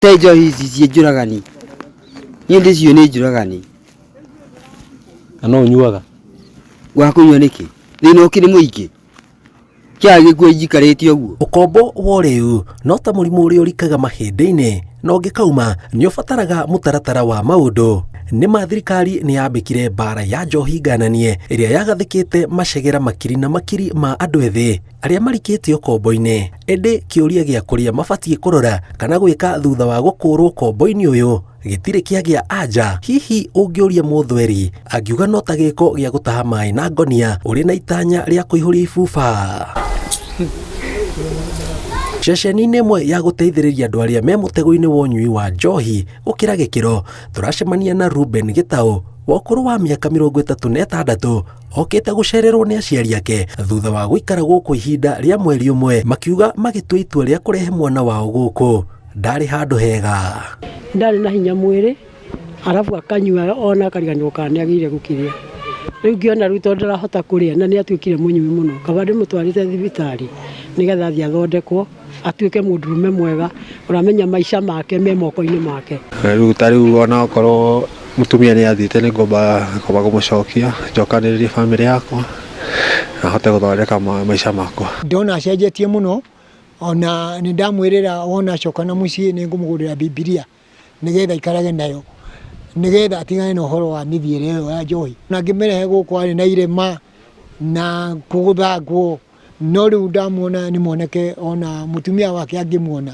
Te njohi ici ciĩ njũragani. Niĩ ndĩciũĩ nĩ njũragani. Na no ũnyuaga? Wa kũnyua nĩkĩ? Thĩna ũkĩrĩ mũingĩ. Kĩaga gĩkuo njikarĩte ũguo. Ũkombo wa ũrĩu no ta mũrimũ ũrĩa ũrikaga mahĩndĩ-inĩ na ũngĩkauma nĩ ũbataraga mũtaratara wa maũndũ. Nĩ ma thirikari nĩ yambĩkire mbara ya njohi ngananie ĩrĩa yagathĩkĩte macegera makiri na makiri ma andũ ethĩ arĩa marikĩte ũkombo-inĩ. Ĩndĩ kĩũria gĩa kũrĩa mabatiĩ kũrora kana gwĩka thutha wa gũkũrwo ũkombo-inĩ ũyũ gĩtirĩ kĩagĩa anja. Hihi ũngĩũria mũthweri angiuga no ta gĩko gĩa gũtaha maĩ na ngonia ũrĩ na itanya rĩa kũihũria ibuba. Ceceni-inĩ ĩmwe ya gũteithĩrĩria andũ arĩa me mũtego-inĩ wa ũnyui wa njohi gũkĩra gĩkĩro, tũracemania na Ruben Gĩtaũ wa ũkũrũ wa mĩaka 36 okĩte gũcererwo nĩ aciari ake thutha wa gũikara gũkũ ihinda rĩa mweri ũmwe makiuga magĩtua itua rĩa kũrehe mwana wao gũkũ ndarĩ handũ hega. Ndarĩ na hinya mwĩrĩ arabu akanyua ona akariganĩrwo kana nĩ agĩrĩire gũkĩrĩa. Rĩu ngĩona rĩu tondũ ndarahota kũrĩa na nĩ atuĩkire mũnyui mũno, kaba ndĩmũtwarĩte thibitarĩ nĩgetha athiĩ athondekwo atuĩke mũndũrũme mwega ũramenya maica make me moko-inĩ make. Rĩu ta rĩu ona okorwo mũtumia nĩ athiĩte nĩ ngwamba kũmũcokia njokanĩrĩrie bamĩrĩ yakwa na hote gũthondeka maica makwa. Ndona acenjetie mũno ona nĩ ndamwĩrĩra wona acoka na mũciĩ nĩ ngũmũgũrĩra Bibilia nĩgetha aikarage nayo nĩgetha atigane na ũhoro wa mĩthiĩre ĩyo ya njohi. Na ngĩmĩrehe gũkũ arĩ na irema na kũgũthangwo no rĩu ndamuona nĩ mwanake ona mũtumia wake angĩmuona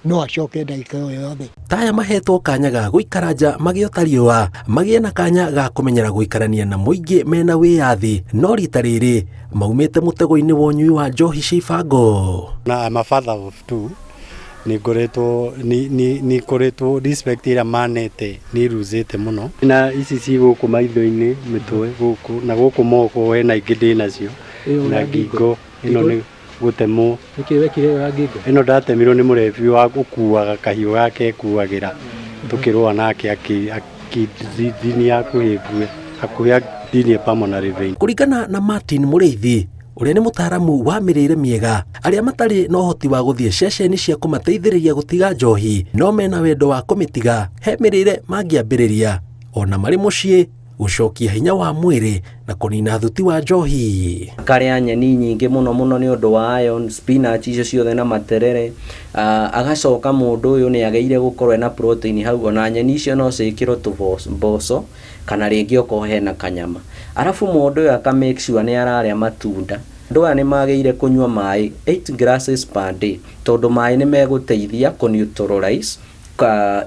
no acoke ndagĩka o yothe. Ta aya mahetwo kanya ga gũikara nja magĩota riũa magĩe na kanya ga kũmenyera gũikarania na mũingĩ mena wĩyathi no rita rĩrĩ maumĩte mũtego-inĩ wa ũnyui wa njohi cia ibango. Na I'm a father of two nĩ ngoretwo nĩ ngoretwo respect ĩrĩa manete nĩ ruzĩte mũno na ici ci gũkũ maitho-inĩ mĩtwe gũkũ na gũkũ moko hena ingĩ ndĩ nacio na ngingo ĩno nĩ gũtemwo. Nĩkĩ wekire ĩyo ya ngingo? Ĩno ndatemirwo nĩ mũrebi wa gũkuaga kahiũ gake ekuagĩra tũkĩrũa nake akĩndinia hakuhĩ ngue hakuhĩ andinie pulmonary vein. Kũringana na Martin Mũrĩithi ũrĩa nĩ mũtaaramu wa mĩrĩre mĩega, arĩa matarĩ na ũhoti wa gũthiĩ ceceni cia kũmateithĩrĩria gũtiga njohi no mena wendo wa kũmĩtiga, he mĩrĩre mangĩambĩrĩria ona marĩ mũciĩ gũcokia hinya wa mwĩrĩ na kũnina thuti wa njohi. Akarĩa nyeni nyingĩ mũno mũno nĩ ũndũ wa iron, spinach icio ciothe na materere. Agacoka mũndũ ũyũ nĩ agĩrĩire gũkorwo ena protein hau, ona nyeni icio no ciĩkĩrwo tũmboco kana rĩngĩ okorwo hena kanyama. Arabu mũndũ ũyũ aka make sure nĩ ararĩa matunda. Andũ aya nĩ magĩrĩire kũnyua maĩ 8 glasses per day tondũ maĩ nĩ megũteithia kũ neutralize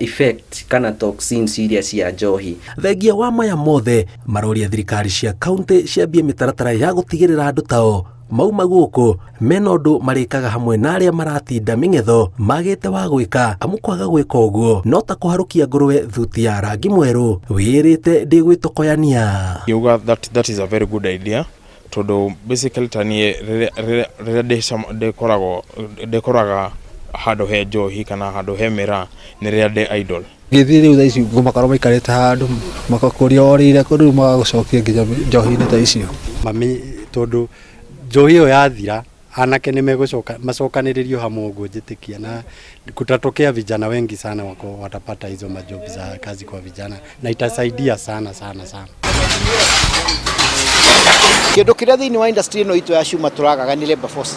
effect kana toxins iria cia njohi. Thengia wa maya mothe, maroria thirikari cia kaunti ciambie mĩtaratara ya gũtigĩrĩra andũ tao mauma gũkũ mena ũndũ marĩkaga hamwe na arĩa maratinda mĩng'etho magĩte wa gwĩka, amu kwaga gwĩka ũguo no ta kũharũkia ngũrwe thuti ya rangi mwerũ wĩĩrĩte ndĩgwĩtokoyania. Ngiuga that is a very good idea tondũ basically ta niĩ rĩrĩa ndĩkoragwo ndĩkoraga handũ he njohi kana handũ he mĩraa nĩ rĩrĩa ndĩ idle. Ngĩthiĩ rĩu thaa ici ngũmakora maikarĩte handũ magakũria orĩire rĩu magagũcokia nginya njohi-inĩ ta icio. Mami tondũ njohi ĩyo yathira anake nĩ megũcoka macokanĩrĩrio hamwe ũguo njĩtĩkia na kutatokea vijana wengi sana wako watapata hizo majob za kazi kwa vijana na itasaidia sana sana sana. Kĩndũ kĩrĩa thĩinĩ wa industry ĩno itũ ya cuma tũragaga nĩ labor force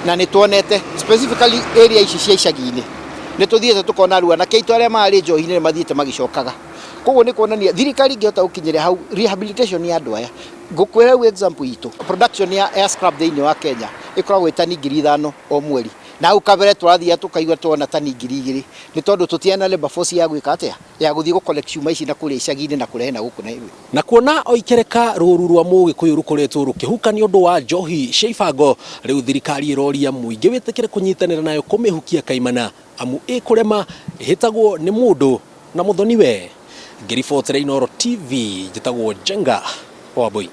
na nĩ tuonete specifically area ici cia icagi-inĩ nĩ tũthiĩte tũkona rĩu anake aitũ arĩa marĩ njohi-inĩ nĩ mathiĩte magĩcokaga. Koguo nĩ kuonania thirikari ingĩhota gũkinyĩra hau rehabilitation ya andũ aya. Ngũkwĩra rĩu example itũ production ya air scrap thĩinĩ wa Kenya ĩkoragwo ĩ tani 5,000 o mweri. Na hau kabere tũrathiaga tũkaigua tuona tani 2,000 nĩ tondũ tũtiarĩ na labour force ya gwĩka atĩa ya gũthiĩ gũ collect cuma ici na kũrĩa icagi-inĩ na kũrehe na gũkũ Nairobi. Na kuona o ikereka rũru rwa Mũgĩkũyũ rũkoretwo rũkĩhuka nĩ ũndũ wa njohi cia ibango, rĩu thirikari ĩroria mũingĩ wĩtĩkĩre kũnyitanĩra nayo kũmĩhukia kaimana amu ĩkũrema ĩhĩtagwo nĩ mũndũ na mũthoni we. Ngĩribotera Inooro TV njĩtagwo Njenga Wambui.